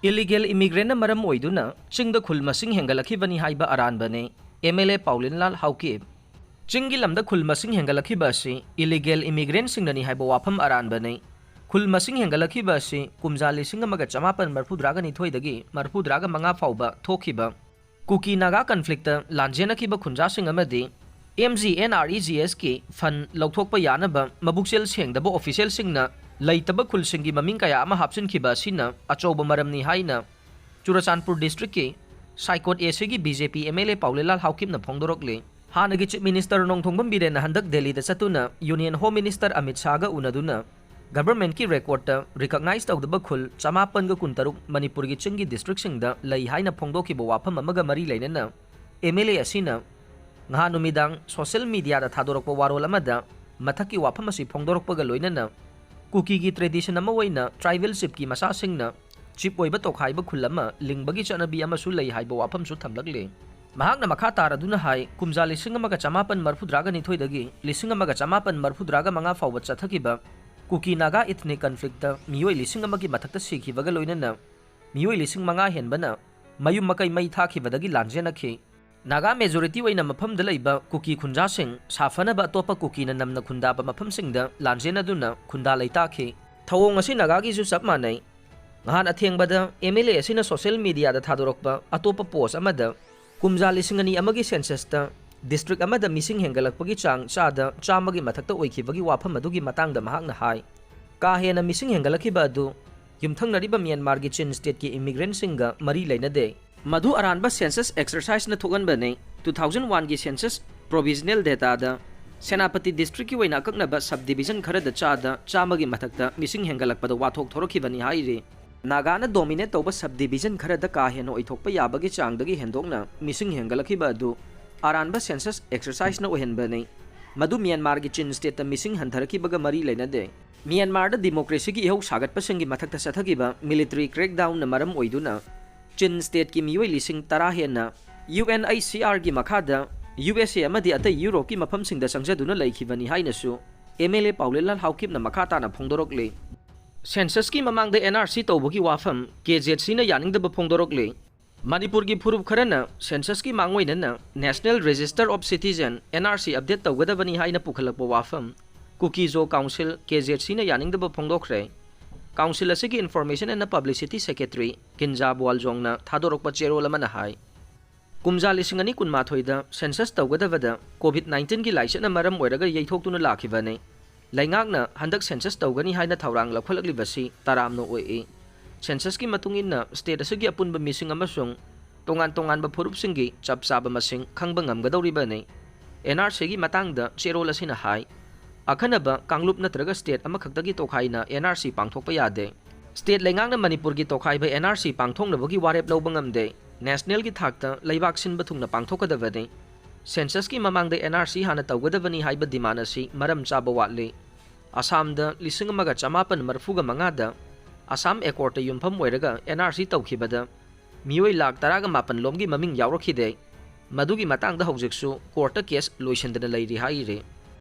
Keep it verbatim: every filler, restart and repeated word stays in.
Illegal immigrantꯅ ꯃꯔꯝ ꯑꯣꯏꯗꯨꯅ ꯆꯤꯡꯗ ꯈꯨꯜ ꯃꯁꯤꯡ ꯍꯦꯟꯒꯠꯂꯛꯈꯤꯕꯅꯤ ꯍꯥꯏꯕ ꯑꯔꯥꯟꯕꯅꯤ, MLA ꯄꯥꯎꯂꯦꯟꯂꯥꯜ ꯍꯥꯎꯀꯤꯞ꯫ ꯆꯤꯡꯒꯤ ꯂꯝꯗ ꯈꯨꯜ ꯃꯁꯤꯡ ꯍꯦꯟꯒꯠꯂꯛꯈꯤꯕ ꯑꯁꯤ illegal immigrantꯁꯤꯡꯅꯅꯤ ꯍꯥꯏꯕ ꯋꯥꯐꯝ ꯑꯔꯥꯟꯕꯅꯤ꯫ ꯈꯨꯜ ꯃꯁꯤꯡ ꯍꯦꯟꯒꯠꯂꯛꯈꯤꯕ ꯑꯁꯤ ꯀꯨꯝꯖꯥ ꯂꯤꯁꯤꯡ ꯑꯃꯒ ꯆꯃꯥꯄꯟ ꯃꯔꯐꯨꯇꯔꯥꯒ ꯅꯤꯊꯣꯏꯗꯒꯤ ꯃꯔꯐꯨꯇꯔꯥꯒ ꯃꯉꯥ ꯐꯥꯎꯕ ꯊꯣꯛꯈꯤꯕ ꯀꯨꯀꯤ ꯅꯥꯒꯥ conflictꯇ ꯂꯥꯟꯖꯦꯟꯅꯈꯤꯕ ꯈꯨꯟꯖꯥꯁꯤꯡ ꯑꯃꯗꯤ MGNREGSꯀꯤ fund ꯂꯧꯊꯣꯛꯄ ꯌꯥꯅꯕ ꯃꯕꯨꯛꯆꯦꯜ ꯁꯦꯡꯗꯕ officialꯁꯤꯡꯅ ꯂꯩꯇꯕ ꯈꯨꯜꯁꯤꯡꯒꯤ ꯃꯃꯤꯡ ꯀꯌꯥ ꯑꯃ ꯍꯥꯞꯆꯤꯟꯈꯤꯕ ꯑꯁꯤꯅ ꯑꯆꯧꯕ ꯃꯔꯝꯅꯤ ꯍꯥꯏꯅ ꯆꯨꯔꯆꯥꯟꯄꯨꯔ districtꯀꯤ ꯁꯥꯏꯀꯣꯠ ACꯒꯤ BJP MLA ꯄꯥꯎꯂꯦꯟꯂꯥꯜ ꯍꯥꯎꯀꯤꯞꯅ ꯐꯣꯡꯗꯣꯔꯛꯂꯤ꯫ ꯍꯥꯟꯅꯒꯤ Chief Minister ꯅꯣꯡꯊꯣꯝꯕꯝ ꯕꯤꯔꯦꯟꯅ ꯍꯟꯗꯛ ꯗꯦꯜꯂꯤꯗ ꯆꯠꯇꯨꯅ Union Home Minister Amit ꯁꯥꯍꯒ ꯎꯅꯗꯨꯅ governmentꯀꯤ recordꯇ recognize ꯇꯧꯗꯕ ꯈꯨꯜ ꯆꯃꯥꯄꯟꯒ ꯀꯨꯟꯇꯔꯨꯛ ꯃꯅꯤꯄꯨꯔꯒꯤ ꯆꯤꯡꯒꯤ districtꯁꯤꯡꯗ ꯂꯩ ꯍꯥꯏꯅ ꯐꯣꯡꯗꯣꯛꯈꯤꯕ ꯋꯥꯐꯝ ꯑꯃꯒ ꯃꯔꯤ ꯂꯩꯅꯅ MLA ꯑꯁꯤꯅ ꯉꯍꯥꯟ ꯅꯨꯃꯤꯗꯥꯡ social mediaꯗ ꯊꯥꯗꯣꯔꯛꯄ ꯋꯥꯔꯣꯜ ꯑꯃꯗ ꯃꯊꯛꯀꯤ ꯋꯥꯐꯝ ꯑꯁꯤ ꯐꯣꯡꯗꯣꯔꯛꯄꯒ ꯂꯣꯏꯅꯅ ꯀꯨꯀꯤꯒꯤ tradition ꯑꯃ ꯑꯣꯏꯅ tribal chiefꯀꯤ ꯃꯆꯥꯁꯤꯡꯅ chief ꯑꯣꯏꯕ ꯇꯣꯈꯥꯏꯕ ꯈꯨꯜ ꯑꯃ ꯂꯤꯡꯕꯒꯤ ꯆꯠꯅꯕꯤ ꯑꯃꯁꯨ ꯂꯩ ꯍꯥꯏꯕ ꯋꯥꯐꯝꯁꯨ ꯊꯝꯂꯛꯂꯤ꯫ ꯃꯍꯥꯛꯅ ꯃꯈꯥ ꯇꯥꯔꯗꯨꯅ ꯍꯥꯏ, ꯀꯨꯝꯖꯥ ꯂꯤꯁꯤꯡ ꯑꯃꯒ ꯆꯃꯥꯄꯟ ꯃꯔꯐꯨꯇꯔꯥꯒ ꯅꯤꯊꯣꯏꯗꯒꯤ ꯂꯤꯁꯤꯡ ꯑꯃꯒ ꯆꯃꯥꯄꯟ ꯃꯔꯐꯨꯇꯔꯥꯒ ꯃꯉꯥ ꯐꯥꯎꯕ ꯆꯠꯊꯈꯤꯕ ꯀꯨꯀꯤ ꯅꯥꯒꯥ ethnic conflictꯇ ꯃꯤꯑꯣꯏ ꯂꯤꯁꯤꯡ ꯑꯃꯒꯤ ꯃꯊꯛꯇ ꯁꯤꯈꯤꯕꯒ ꯂꯣꯏꯅꯅ ꯃꯤꯑꯣꯏ ꯂꯤꯁꯤꯡ ꯃꯉꯥ ꯍꯦꯟꯕꯅ ꯃꯌꯨꯝ ꯃꯀꯩ ꯃꯩ ꯊꯥꯈꯤꯕꯗꯒꯤ ꯂꯥꯟꯖꯦꯟꯅꯈꯤ꯫ ꯅꯥꯒꯥ majority ꯑꯣꯏꯅ ꯃꯐꯝꯗ ꯂꯩꯕ ꯀꯨꯀꯤ ꯈꯨꯟꯖꯥꯁꯤꯡ ꯁꯥꯐꯅꯕ ꯑꯇꯣꯞꯄ ꯀꯨꯀꯤꯅ ꯅꯝꯅ ꯈꯨꯟꯗꯥꯕ ꯃꯐꯝꯁꯤꯡꯗ ꯂꯥꯟꯖꯦꯟꯅꯗꯨꯅ ꯈꯨꯟꯗꯥ ꯂꯩꯇꯥꯈꯤ꯫ ꯊꯧꯑꯣꯡ ꯑꯁꯤ ꯅꯥꯒꯥꯒꯤꯁꯨ ꯆꯞ ꯃꯥꯟꯅꯩ꯫ ꯉꯍꯥꯟ ꯑꯊꯦꯡꯕꯗ MLA ꯑꯁꯤꯅ social mediaꯗ ꯊꯥꯗꯣꯔꯛꯄ ꯑꯇꯣꯞꯄ post ꯑꯃꯗ ꯀꯨꯝꯖꯥ ꯂꯤꯁꯤꯡ ꯑꯅꯤ ꯑꯃꯒꯤ censusꯇ district ꯑꯃꯗ ꯃꯤꯁꯤꯡ ꯍꯦꯟꯒꯠꯂꯛꯄꯒꯤ ꯆꯥꯡ ꯆꯥꯗ ꯆꯥꯝꯃꯒꯤ ꯃꯊꯛꯇ ꯑꯣꯏꯈꯤꯕꯒꯤ ꯋꯥꯐꯝ ꯑꯗꯨꯒꯤ ꯃꯇꯥꯡꯗ ꯃꯍꯥꯛꯅ ꯍꯥꯏ, ꯀꯥ ꯍꯦꯟꯅ ꯃꯤꯁꯤꯡ ꯍꯦꯟꯒꯠꯂꯛꯈꯤꯕ ꯑꯗꯨ ꯌꯨꯝꯊꯪꯅꯔꯤꯕ ꯃ꯭ꯌꯥꯟꯃꯥꯔꯒꯤ ꯆꯤꯟ stateꯀꯤ immigrantꯁꯤꯡꯒ ꯃꯔꯤ ꯂꯩꯅꯗꯦ꯫ ꯃꯗꯨ ꯑꯔꯥꯟꯕ census exerciseꯅ ꯊꯣꯛꯍꯟꯕꯅꯤ꯫ Two thousand oneꯒꯤ census provisional dataꯗ Senapati districtꯀꯤ ꯑꯣꯏꯅ ꯑꯀꯛꯅꯕ subdivision ꯈꯔꯗ ꯆꯥꯗ ꯆꯥꯝꯃꯒꯤ ꯃꯊꯛꯇ ꯃꯤꯁꯤꯡ ꯍꯦꯟꯒꯠꯂꯛꯄꯗ ꯋꯥꯊꯣꯛ ꯊꯣꯔꯛꯈꯤꯕꯅꯤ ꯍꯥꯏꯔꯤ꯫ ꯅꯥꯒꯥꯅ dominate ꯇꯧꯕ subdivision ꯈꯔꯗ ꯀꯥ ꯍꯦꯟꯅ ꯑꯣꯏꯊꯣꯛꯄ ꯌꯥꯕꯒꯤ ꯆꯥꯡꯗꯒꯤ ꯍꯦꯟꯗꯣꯛꯅ ꯃꯤꯁꯤꯡ ꯍꯦꯟꯒꯠꯂꯛꯈꯤꯕ ꯑꯗꯨ ꯑꯔꯥꯟꯕ census exerciseꯅ ꯑꯣꯏꯍꯟꯕꯅꯤ꯫ ꯃꯗꯨ ꯃ꯭ꯌꯥꯟꯃꯥꯔꯒꯤ ꯆꯤꯟ stateꯇ ꯃꯤꯁꯤꯡ ꯍꯟꯊꯔꯛꯈꯤꯕꯒ ꯃꯔꯤ ꯂꯩꯅꯗꯦ꯫ ꯃ꯭ꯌꯥꯟꯃꯥꯔꯗ democracyꯒꯤ ꯏꯍꯧ ꯁꯥꯒꯠꯄꯁꯤꯡꯒꯤ ꯃꯊꯛꯇ ꯆꯠꯊꯈꯤꯕ military crackdownꯅ ꯃꯔꯝ ꯑꯣꯏꯗꯨꯅ ꯆꯤꯟ stateꯀꯤ ꯃꯤꯑꯣꯏ ꯂꯤꯁꯤꯡ ꯇꯔꯥ ꯍꯦꯟꯅ UNHCRꯒꯤ ꯃꯈꯥꯗ USA ꯑꯃꯗꯤ ꯑꯇꯩ ꯌꯨꯔꯣꯞꯀꯤ ꯃꯐꯝꯁꯤꯡꯗ ꯆꯪꯖꯗꯨꯅ ꯂꯩꯈꯤꯕꯅꯤ ꯍꯥꯏꯅꯁꯨ MLA ꯄꯥꯎꯂꯦꯟꯂꯥꯜ ꯍꯥꯎꯀꯤꯞꯅ ꯃꯈꯥ ꯇꯥꯅ ꯐꯣꯡꯗꯣꯔꯛꯂꯤ꯫ Censusꯀꯤ ꯃꯃꯥꯡꯗ N R C ꯇꯧꯕꯒꯤ ꯋꯥꯐꯝ ꯀꯦ ꯖꯦꯠ ꯁꯤꯅ ꯌꯥꯅꯤꯡꯗꯕ ꯐꯣꯡꯗꯣꯔꯛꯂꯤ꯫ ꯃꯅꯤꯄꯨꯔꯒꯤ ꯐꯨꯔꯨꯞ ꯈꯔꯅ Censusꯀꯤ ꯃꯥꯡꯑꯣꯏꯅꯅ National Register of Citizen, N R C, update ꯇꯧꯒꯗꯕꯅꯤ ꯍꯥꯏꯅ ꯄꯨꯈꯠꯂꯛꯄ ꯋꯥꯐꯝ ꯀꯨꯀꯤ-ꯖꯣ ꯀꯥꯎꯟꯁꯤꯜ, ꯀꯦ ꯖꯦꯠ ꯁꯤꯅ ꯌꯥꯅꯤꯡꯗꯕ ꯐꯣꯡꯗꯣꯛꯈ꯭ꯔꯦ꯫ ꯀꯥꯎꯟꯁꯤꯜ ꯑꯁꯤꯒꯤ Information and Publicity Secretary ꯀꯤꯟꯖꯥ ꯕꯨꯋꯥꯜꯖꯣꯡꯅ ꯊꯥꯗꯣꯔꯛꯄ ꯆꯦꯔꯣꯜ ꯑꯃꯅ ꯍꯥꯏ, ꯀꯨꯝꯖꯥ ꯂꯤꯁꯤꯡ ꯑꯅꯤ ꯀꯨꯟꯃꯥꯊꯣꯏꯗ Census ꯇꯧꯒꯗꯕꯗ COVID nineteenꯒꯤ ꯂꯥꯏꯆꯠꯅ ꯃꯔꯝ ꯑꯣꯏꯔꯒ ꯌꯩꯊꯣꯛꯇꯨꯅ ꯂꯥꯛꯈꯤꯕꯅꯤ꯫ ꯂꯩꯉꯥꯛꯅ ꯍꯟꯗꯛ Census ꯇꯧꯒꯅꯤ ꯍꯥꯏꯅ ꯊꯧꯔꯥꯡ ꯂꯧꯈꯠꯂꯛꯂꯤꯕꯁꯤ ꯇꯔꯥꯝꯅ ꯑꯣꯛꯏ꯫ Censusꯀꯤ ꯃꯇꯨꯡ ꯏꯟꯅ state ꯑꯁꯤꯒꯤ ꯑꯄꯨꯟꯕ ꯃꯤꯁꯤꯡ ꯑꯃꯁꯨꯡ ꯇꯣꯉꯥꯟ ꯇꯣꯉꯥꯟꯕ ꯐꯨꯔꯨꯞꯁꯤꯡꯒꯤ ꯆꯞ ꯆꯥꯕ ꯃꯁꯤꯡ ꯈꯪꯕ ꯉꯝꯒꯗꯧꯔꯤꯕꯅꯤ꯫ N R Cꯒꯤ ꯃꯇꯥꯡꯗ ꯆꯦꯔꯣꯜ ꯑꯁꯤꯅ ꯍꯥꯏ, ꯑꯈꯟꯅꯕ ꯀꯥꯡꯂꯨꯞ ꯅꯠꯇ꯭ꯔꯒ state ꯑꯃꯈꯛꯇꯒꯤ ꯇꯣꯈꯥꯏꯅ N R C ꯄꯥꯡꯊꯣꯛꯄ ꯌꯥꯗꯦ꯫ State ꯂꯩꯉꯥꯛꯅ ꯃꯅꯤꯄꯨꯔꯒꯤ ꯇꯣꯈꯥꯏꯕ N R C ꯄꯥꯡꯊꯣꯛꯅꯕꯒꯤ ꯋꯥꯔꯦꯞ ꯂꯧꯕ ꯉꯝꯗꯦ꯫ Nationalꯒꯤ ꯊꯥꯛꯇ ꯂꯩꯕꯥꯛ ꯁꯤꯟꯕ ꯊꯨꯡꯅ ꯄꯥꯡꯊꯣꯛꯀꯗꯕꯅꯤ꯫ Censusꯀꯤ ꯃꯃꯥꯡꯗ N R C ꯍꯥꯟꯅ ꯇꯧꯒꯗꯕꯅꯤ ꯍꯥꯏꯕ demand ꯑꯁꯤ ꯃꯔꯝ ꯆꯥꯕ ꯋꯥꯠꯂꯤ꯫ ꯑꯁꯥꯝꯗ ꯂꯤꯁꯤꯡ ꯑꯃꯒ ꯆꯃꯥꯄꯟ ꯃꯔꯤꯐꯨꯒ ꯃꯉꯥꯗ Assam Accordꯇ ꯌꯨꯝꯐꯝ ꯑꯣꯏꯔꯒ N R C ꯇꯧꯈꯤꯕꯗ ꯃꯤꯑꯣꯏ ꯂꯥꯈ ꯇꯔꯥꯒ ꯃꯥꯄꯟ ꯂꯣꯝꯒꯤ ꯃꯃꯤꯡ ꯌꯥꯎꯔꯛꯈꯤꯗꯦ꯫ ꯃꯗꯨꯒꯤ ꯃꯇꯥꯡꯗ ꯍꯧꯖꯤꯛꯁꯨ courtꯇ case ꯂꯣꯏꯁꯤꯟꯗꯅ ꯂꯩꯔꯤ ꯍꯥꯏꯔꯤ꯫